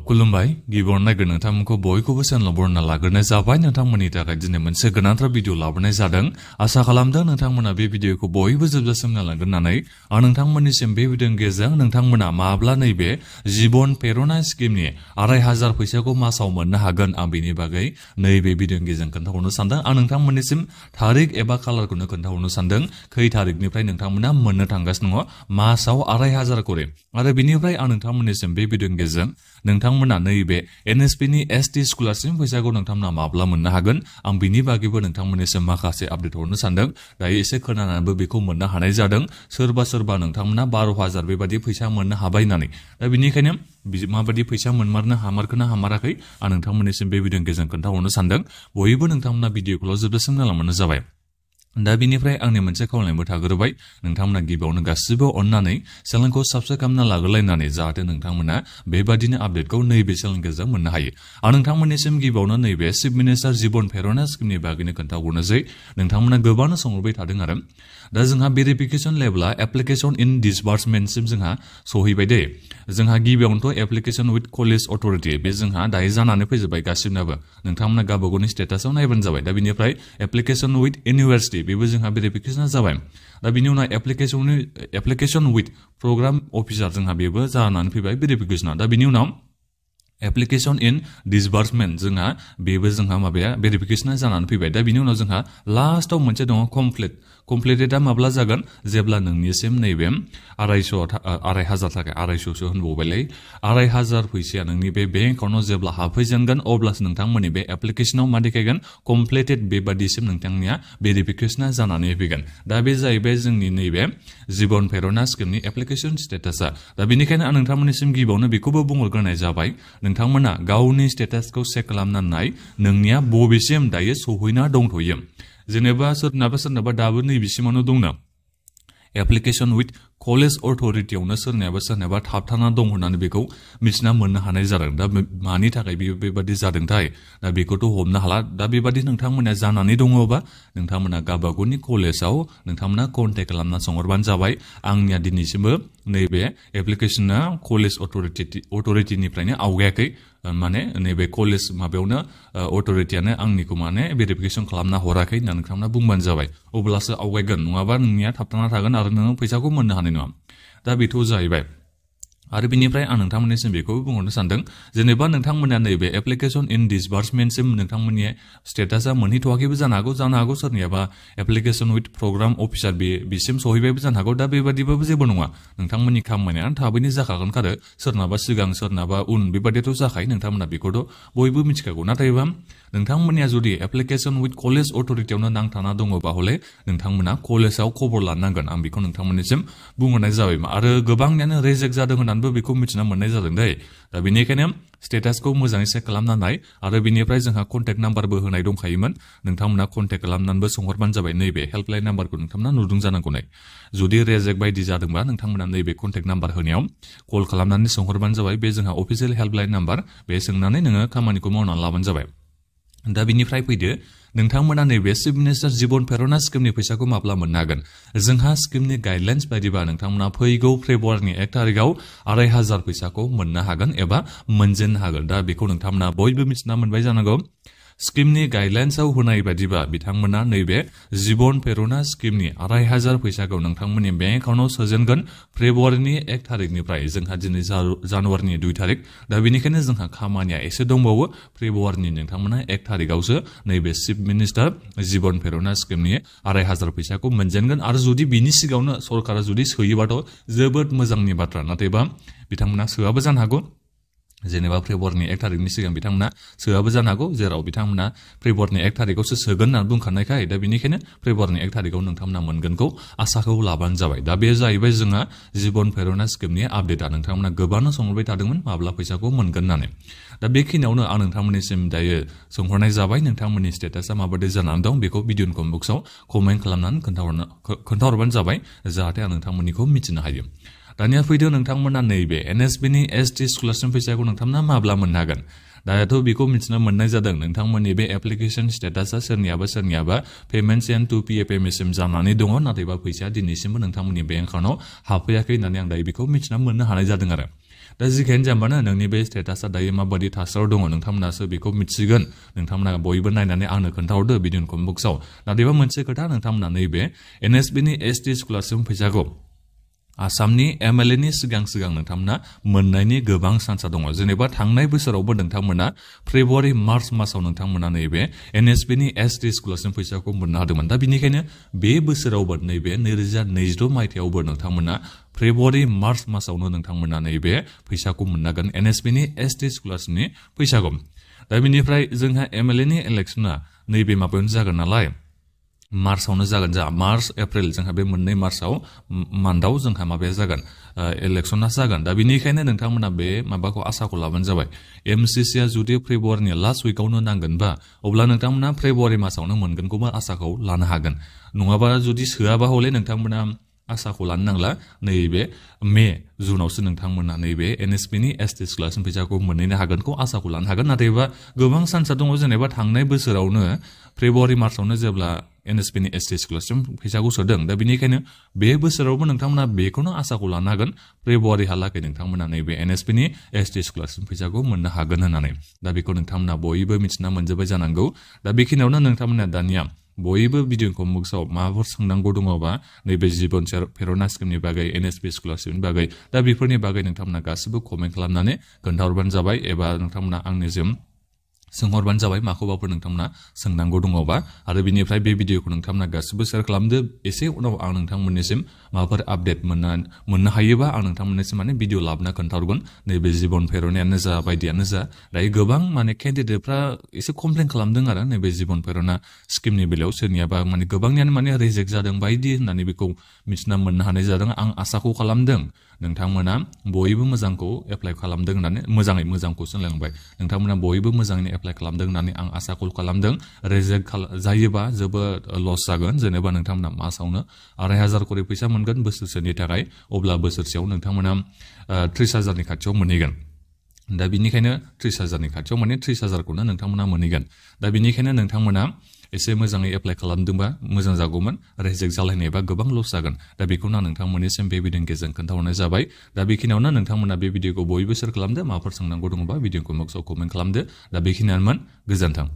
खुलुमबाय गिबियावनो नायगोन नोंथांमोनखौ बयखौबो चेनेलाव बरायना लाग्रोनाय जाबाय नोंथांमोननि थाखाय दिनै मोनसे गोनांथार भिडिअ लाबोनाय जादों आसा खालामदों नोंथांमोना बे भिडिअखौ बयबो जोबजासिम नायलांगोन होननानै आं नोंथांमोननिसिम बे भिडिअनि गेजेरजों नोंथांमोना माब्ला नैबे जीवन प्रेरणा स्किमनि 2500 फैसाखौ मासाव मोननो हागोन आं बेनि बागै नैबे भिडिअनि गेजेरजों खोन्थाहरनो सानदों आं नोंथांमोननिसिम थारिख एबा खालारखौनो खोन्थाहरनो सानदों खै थारिखनिफ्राय नोंथांमोना मोननो थांगासिनो दङ मासाव 2500 करे आरो बेनिफ्राय आं नोंथांमोननिसिम बे भिडिअनि गेजेरजों नोंथांमोना नैबे एनएसपि नि एसटि स्कलारशिप फैसाखौ नोंथांमोना माब्ला मोननो हागोन आं बिनि बागैबो नोंथांमोननिसिम माखासे आपडेट हरनो सानदों दायो एसे खोनानानैबो बेखौ मोननो हानाय जादों सोरबा नोंथांमोना 12,000 बेबादि फैसा मोननो हाबाय होननानै दा बेनिखायनो माबादि फैसा मोनमारनो हामारखोना हामाराखै आं नोंथांमोननिसिम बे भिडिअनि गेजेरजों खोन्थाहरनो सानदों बयबो नोंथांमोना भिडिअखौल' जोबजासिम नायलांबानो जाबाय दा बिनिफ्राय आंनि मोनसे खावलायनायबो थाग्रोबाय नोंथांमोना गिबियावनो गासिबो अननानै चेनेलखौ साबस्क्राइब खालामना लाग्रोलायनानै जाहाथे नोंथांमोना बेबादिनो आपडेटखौ नैबे चेनेलनि गेजेरजों मोननो हायो आं नोंथांमोननिसिम गिबियावनो नैबे चिफ मिनिस्टार जीवन प्रेरणा स्किमनि बागैनो खोन्थाहरनोसै नोंथांमोना गोबांनो सोंहरबाय थादों आरो दा जोंहा भेरिफिकेसन लेभेला एप्लिकेसन इन डिसबार्समेन्टसिम जोंहा सहैबाय दे जोंहा गिबियावनोथ' एप्लिकेसन विथ कलेज अथरिटि बे जोंहा दायो जानानै फैजोबबाय गासिबनाबो नोंथांमोना गावबागावनि स्टेटासाव नायबानो जाबाय दा बेनिफ्राय एप्लिकेसन विथ इउनिभार्सिटि बेबो जोंहा भेरिफिकेसन जाबाय दा बिनि उनाव एप्लिकेसन विथ प्रग्राम अफिसार जोंहा बेबो जानानै फैबाय भेरिफिकेसना दा बिनि उनाव एप्लिकेसन इन डिसबार्समेन्ट जोंहा बेबो जोंहा माबाया भेरिफिकेसना जानानै फैबाय दा बिनि उनाव जोंहा लास्टआव मोनसे दङ कमप्लिटेडआ माब्ला जागोन जेब्ला नोंनिसिम नैबे 2,500 थाखा 250सो होनबावबायलै 2,500 फैसाया नोंनि बे बेंक एकाउन्टाव जेब्ला हाबफैजेनगोन अब्लासो नोंथांमोननि बे एप्लिकेसनाव मा देखायगोन कमप्लिटेड बेबादिसिम नोंथांनिया भेरिफिकेसना जानानै फैगोन दा बे जाहैबाय जोंनि नैबे जीवन प्रेरणा स्किमनि एप्लिकेसन स्टेटासा दा बेनिखायनो आं नोंथांमोननिसिम गिबियावनो बेखौबो बुंहरग्रोनाय जाबाय नोंथांमोना गावनि स्टेटासखौ चेक खालामनानै नोंनिया बबेसिम दायो सहैना दंथ'यो जेनेबा सोरनाबा दाबो नैबेसिमावनो दंना एप्लिकेसन विथ कलेज अथरिटियावनो सोरनियाबा थाबथाना दं होननानै बेखौ मिथिना मोननो हानाय जादों दा मानि थाखाय बेबादि जादोंथाय दा बेखौथ' हमनो हाला दा बेबादि नोंथांमोना जानानै दङबा नोंथांमोना गावबागावनि कलेजाव नोंथांमोना कन्टेक्ट खालामना सोंहरबानो जाबाय आंनिया दिनैसिमबो नैबे एप्लिकेसना कलेज अथरिटिनिफ्रायनो आवगायाखै माने नैबे कलेज माबायावनो अथरिटियानो आंनिखौ माने भेरिफिकेसन खालामना हराखै होनना नोंथांमोना बुंबानो जाबाय अब्लासो आवगायगोन नङाबा नोंनिया थाबथाना थागोन आरो नोङो फैसाखौ मोननो हानाय नङा दा बेथ' जाहैबाय आरो बिनिफ्राय आं नोंथांमोननिसिम बेखौबो बुंहरनो सानदों जेनेबा नोंथांमोना नैबे एप्लिकेसन इन डिसबार्समेन्टसिम नोंथांमोननि स्टेटासा मोनहैथ'वाखैबो जानो हागौ सोरनियाबा एप्लिकेसन विथ प्रग्राम अफिसार बिसिम सहैबायबो जानो हागौ दा बेबादिबाबो जेबो नङा नोंथांमोननि खामानिया थाबैनो जाखागोन आरो सोरनाबा सिगां सोरनाबा उन बेबादिथ' जाखायो नोंथांमोना बेखौथ' बयबो मिथिखागौ नाथायबा नोंथांमोननिया जुदि एप्लिकेसन विथ कलेज अथरिटियावनो नांथाना दङबा हले नोंथांमोना कलेजाव खबर लानांगोन आं बेखौ नोंथांमोननिसिम बुंहरनाय जाबाय आरो गोबांनियानो रिजेक्ट जादों होननानैबो बेखौ मिथिना मोननाय जादों दै दा बेनिखायनो स्टेटासखौ मोजाङै चेक खालामनानै आरो बिनिफ्राय जोंहा कन्टेक्ट नाम्बारबो होनाय दंखायोमोन नोंथांमोना कन्टेक्ट खालामनानैबो सोंहरबानो जाबाय नैबे हेल्पलाइन नाम्बारखौ नोंथांमोना नुदों जानांगौ जुदि रिजेक्ट बायदि जादोंबा नोंथांमोना नैबे कन्टेक्ट नाम्बार होनायाव कल खालामनानै सोंहरबानो जाबाय बे जोंहा अफिसियेल हेल्पलाइन नाम्बार बे सोंनानै नोङो खामानिखौ मावनानै लाबानो जाबाय दा बिनिफ्राय फैदो नोंथांमोना नैबे चिफ मिनिस्टार जीवन प्रेरणा स्किमनि फैसाखौ माब्ला मोननो हागोन जोंहा स्किमनि गाइडलाइन्स बायदिबा नोंथांमोना फैगौ फेब्रुवारिनि 1 तारिखआव 2,500 फैसाखौ मोननो हागोन एबा मोनजेननो हागोन दा बेखौ नोंथांमोना बयबो मिथिना मोनबाय जानांगौ स्किमनि गाइडलाइन्सआव होनाय बायदिबा बिथांमोना नैबे जीवन प्रेरणा स्किमनि 2,500 फैसाखौ नोंथांमोननि बेंक एकाउन्टाव सोजेनगोन फेब्रुवारिनि 1 तारिखनिफ्राय जोंहा दिनै जानुवारिनि 2 तारिख दा बेनिखायनो जोंहा खामानिया एसे दंबावो फेब्रुवारिनि नोंथांमोना 1 तारिखआवसो नैबे चिफ मिनिस्टार जीवन प्रेरणा स्किमनि 2,500 फैसाखौ मोनजेनगोन आरो जुदि बिनि सिगाङावनो सरकारा जुदि सोयोबाथ' जोबोद मोजांनि बाथ्रा नाथायबा बिथांमोना सोआबो जानो हागौ जेनेबा फेब्रुवारिनि 1 तारिखनि सिगां बिथांमोना सोआबो जानो हागौ जेराव बिथांमोना फेब्रुवारिनि 1 तारिखआवसो सोगोन होननानै बुंखानायखाय दा बेनिखायनो फेब्रुवारिनि 1 तारिखआव नोंथांमोना मोनगोनखौ आसाखौ लाबानो जाबाय दा बे जाहैबाय जोंहा जीवन प्रेरणा स्किमनि आपडेटआ नोंथांमोना गोबांनो सोंहरबाय थादोंमोन माब्ला फैसाखौ मोनगोन होननानै दा बेखिनियावनो आं नोंथांमोननिसिम दायो सोंहरनाय जाबाय नोंथांमोननि स्टेटासा माबायदि जानानै दं बेखौ भिडिअनि कमेन्ट बक्सआव कमेन्ट खालामनानै खोन्थाहरबानो जाबाय जाहाथे आं नोंथांमोननिखौ मिथिनो हायो दानिया फैदो नोंथांमोना नैबे एनएसपि नि एसटि स्कलारशिप फैसाखौ नोंथांमोना माब्ला मोननो हागोन दाथ' बेखौ मिथिनो मोननाय जादों नोंथांमोननि बे एप्लिकेसन स्टेटासा सोरनियाबा पेमेन्ट सेन्ड टु पिएफएमसिम जानानै दङ नाथायबा फैसाया दिनैसिमबो नोंथांमोननि बेंक एकाउन्टाव हाबफैयाखै होननानै आं दायो बेखौ मिथिना मोननो हानाय जादों आरो दा जिखायनो जाम्बानो नोंनि बे स्टेटासा दायो माबायदि थासारियाव दङ नोंथांमोनासो बेखौ मिथिगोन नोंथांमोना बयबो नायनानै आंनो खोन्थाहरदो भिडिअ कमेन्ट बक्सआव नाथायबा मोनसे खोथा नोंथांमोना नैबे एनएसपि नि एसटि स्कलारशिप फैसाखौ आसामनि एमएलए नि सिगां नोंथांमोना मोननायनि गोबां चान्स दङ जेनेबा थांनाय बोसोरावबो नोंथांमोना फेब्रुवारि मार्च मासाव नोंथांमोना नैबे एनएसपि नि एसटि स्कलारशिप फैसाखौ मोननो हादोंमोन दा बिनिखायनो बे बोसोरावबो नैबे 2022 मायथाइयावबो नोंथांमोना फेब्रुवारि मार्च मासावनो नोंथांमोना नैबे फैसाखौ मोननांगोन एनएसपि नि एसटि स्कलारशिपनि फैसाखौ दा बिनिफ्राय जोंहा एमएलए नि इलेक्शना नैबे माबायावनो जागोन नालाय मार्चआवनो जागोन जा मार्च एप्रिल जोंहा बे मोननै मार्चआव मान्थआव जोंहा माबाया जागोन इलेक्शना जागोन दा बिनिखायनो नोंथांमोना बे माबाखौ आसाखौ लाबानो जाबाय एमसिसिआ जुदि फेब्रुवारिनि लास्ट उइकआवनो नांगोनबा अब्ला नोंथांमोना फेब्रुवारि मासावनो मोनगोनखौबो आसाखौ लानो हागोन नङाबा जुदि सोआबा हले नोंथांमोना आसाखौ लानो नांला नैबे मे जुनावसो नोंथांमोना नैबे एनएसपि नि एसटि स्कलारशिप फैसाखौ मोनहैनो हागोनखौ आसाखौ लानो हागोन नाथायबा गोबां चान्सआ दङ जेनेबा थांनाय बोसोरावनो फेब्रुवारि मार्चआवनो जेब्ला एनएसपि नि एसटि स्कलारशिप फैसाखौ सोदों दा बिनिखायनो बे बोसोरावबो नोंथांमोना बेखौनो आसाखौ लानो हागोन फेब्रुवारि हालागै नोंथांमोना नैबे एनएसपि नि एसटि स्कलारशिप फैसाखौ मोननो हागोन होननानै दा बेखौ नोंथांमोना बयबो मिथिना मोनजोबबाय जानांगौ दा बेखिनियावनो नोंथांमोना दानिया बयबो भिडिअखौ मुक्सआव माबाफोर सोंनांगौ दङबा नैबे जीवन प्रेरणा स्किमनि बागै एनएसपि स्कलारशिपनि बागै दा बेफोरनि बागै नोंथांमोना गासिबो कमेन्ट खालामनानै खोन्थाहरबानो जाबाय एबा नोंथांमोना आंनिसिम सोंहरबानो जाबाय माखौबाफोर नोंथांमोना सोंनांगौ दङबा आरो बिनिफ्राय बे भिडिअखौ नोंथांमोना गासिबो शेयार खालामदो एसे उनाव आं नोंथांमोननिसिम माबाफोर आपडेट मोननो हायोबा आं नोंथांमोननिसिम माने भिडिअ लाबोना खोन्थाहरगोन नैबे जीवन प्रेरणायानो जा बायदियानो जा दायो गोबां माने केन्डिडेटफ्रा एसे कमप्लेन खालामदों आरो नैबे जीवन प्रेरणा स्किमनि बेलायाव सोरनियाबा माने गोबांनियानो माने रिजेक्ट जादों बायदि होननानै बेखौ मिथिना मोननो हानाय जादों आं आसाखौ खालामदों नोंथांमोना बयबो मोजांखौ एप्लाइ खालामदों होननानै मोजांखौ सोंलांबाय नोंथांमोना बयबो मोजाङैनो एप्लाइ खालामदों होननानै आं आसाखौ खालामदों रिजेक्ट जायोबा जोबोद लस जागोन जेनेबा नोंथांमोना मासावनो 2500 करि फैसा मोनगोन बोसोरसेनि थाखाय अब्ला बोसोरसेयाव नोंथांमोना 30,000नि खाथियाव मोनहैगोन दा बिनिखायनो 30,000नि खाथियाव माने 30,000खौनो नोंथांमोना मोनहैगोन दा बिनिखायनो नोंथांमोना एसे मोजाङै एप्लाइ खालामदोंबा मोजां जागौमोन रिजेक्ट जालायनायबा गोबां लस जागोन दा बेखौनो आं नोंथांमोननिसिम बे भिडिअनि गेजेरजों खोन्थाहरनाय जाबाय दा बेखिनियावनो नोंथांमोना बे भिडिअखौ बयबो शेयार खालामदो माबाफोर सोंनांगौ दङबा भिडिअखौ बक्सआव कमेन्ट खालामदो दा बेखिनियानोमोन गोजोन्थों